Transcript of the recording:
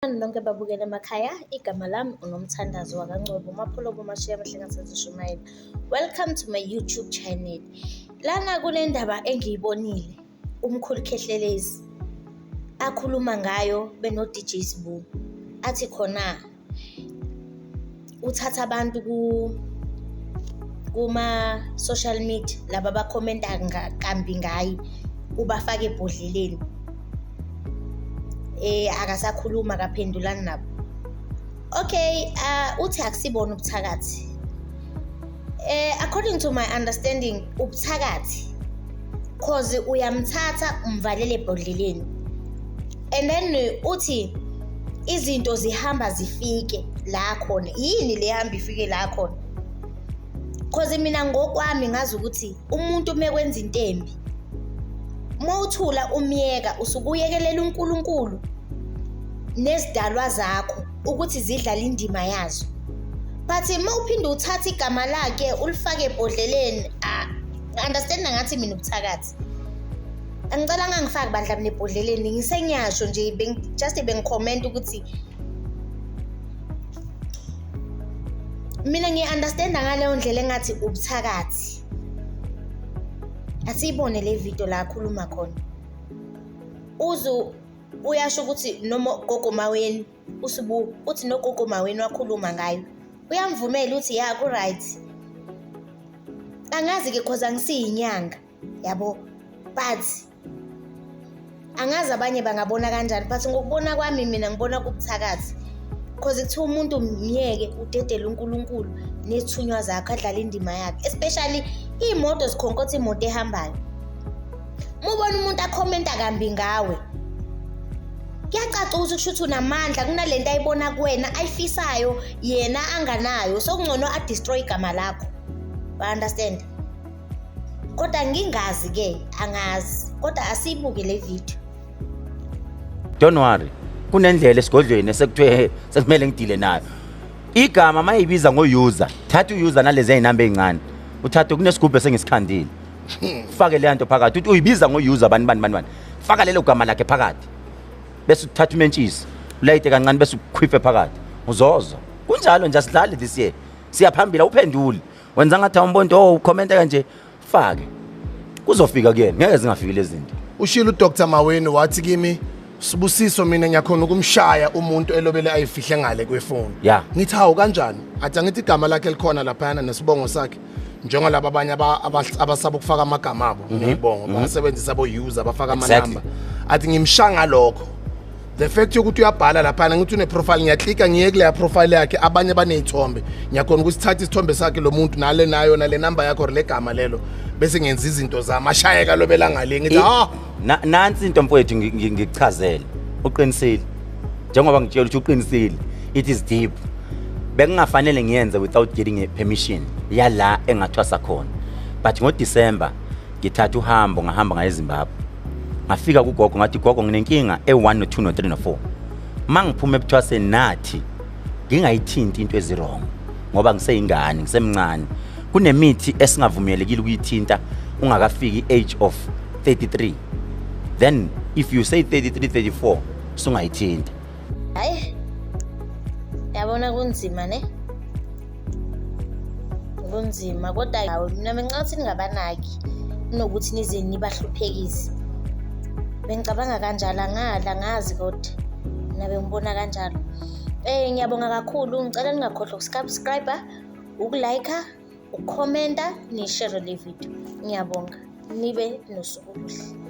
Nonke babukeli emakhaya, igama lami uNomthandazo wakaNgcobo, uMapholoba uMashiya Mahlengathazishumayela. Welcome to my YouTube channel. Lana kule ndaba engiyibonile, umkhulu Khehlelezi akhuluma ngayo beno-DJ Sbu, athi khona uthatha abantu kuma-social media laba abakhomenta kambi ngaye, ubafake ebhodleleni. Akasakhuluma, akaphendulani nabo. Okay, uthi akusibona ubuthakathi. According to my understanding, ubuthakathi cause uyamthatha umvalele ebhodleleni, and then uthi izinto zihamba zifike la khona. Yini le hamba ifike la khona? Cause mina ngokwami ngazi ukuthi umuntu mekwenza into embi, mawuthula umyeka, usuke uyekelela uNkulunkulu nezidalwa zakho ukuthi zidlale indima yazo. But uma uphinde uthatha igama lakhe ulifake ebhodleleni, understand ngathi mina ubuthakathi. Angicela ngangifaki bandla mina ebhodleleni, ngisengiyasho nje, just bengikhomenta ukuthi mina ngiyi-understanda ngaleyo ndlela engathi ubuthakathi. Asiyibone le video la akhuluma khona. Uzu uyasho ukuthi noma gogo Maweni uSibu uthi nogogo Maweni wakhuluma ngayo. Uyamvumela uthi ya ku-right. Angazi-ke cause angisiyinyanga, yabo, but angazi abanye bangabona kanjani, but ngokubona kwami mina ngibona kubuthakathi. Cause kuthiwa umuntu myeke udedele uNkulunkulu nezithunywa zakhe adlale indima yakhe, especially iy'moto zikhonkotha imoto ehambayo. Uma ubona umuntu akhomenta kambi ngawe, kuyacaca ukuthi kusho ukuthi unamandla kunalento ayibona kuwena ayifisayo yena anganayo, sokungcono a-destroy igama lakho. Ba-understand? Kodwa ngingazi-ke, angazi, kodwa asiyibuke le video. Don't worry, kunendlela esigodlweni esekuthiwe sekumele ngidile nayo. Igama mayibiza ngo-user, thatha u-user nalezi ey'namba ey'ncane, uthathe kunesigubhu esengisikhandile, fake leya nto phakathi, uthi uyibiza ngo-user bani bani bani bani, faka lelo gama lakhe phakathi, bese uthatha umentshisi ulayite kancane, bese ukhwife phakathi, uzozwa. Kunjalo nje, asidlali this year, siyaphambili. Awuphenduli, wenza ngathi awumboni, oh ukhomenta kanje, fake, kuzofika kuyena, ngeke zingafiki lezi zinto. Ushilo uDr Maweni wathi kimi, Sibusiso, mina ngiyakhona ukumshaya umuntu elobele ayifihle ngale kwefoni. Ngithi hawu, kanjani? Athi angithi igama lakhe likhona laphayana nesibongo sakhe, njengalaba abanye abasaba ukufaka amagama abo neyibongo, basebenzisa abo user, bafaka amanamba. Athi ngimshaya ngalokho, the fact yokuthi uyabhala laphana, ngithi une-profile, ngiyaklika ngiye kuleya profile yakhe, abanye baney'thombe, ngiyakhona ukusithatha isithombe sakhe lo muntu nale nayo nale namba yakho or le gama lelo, bese ngenza izinto zami, ashayeka lobela ngale. Ngithi ah. Nansi into mfowethu, ngikuchazele. Uqinisile njengoba ngitshela ukuthi uqinisile, it is deep. Bekungafanele ngiyenze without getting a permission yala engathwasa khona, but ngoDecember ngithatha uhambo, ngahamba ngaye eZimbabwe, ngafika kugogo, ngathi, "Gogo, nginenkinga e1 no2 no3 no4. Mangiphuma ebuthwaseni nathi ngingayithinti into ezi-wrong ngoba ngiseyingane, ngisemncane. Kunemithi esingavumelekile ukuyithinta ungakafiki age of 33. Then if you say 33, 34, sungayithinta." Hayi, yabona kunzima ne, kunzima kodwa hawu, mina bengicabanga ukuthi ningabanaki kunokuthi nize nibahluphekise. Bengicabanga kanjalo, angadla angazi, kodwa mina bengibona kanjalo. Ngiyabonga kakhulu, ngicela ningakhohlwa ukusubscribe, ukulike, ukukhomenta, nishare le video. Ngiyabonga, nibe nosuku oluhle.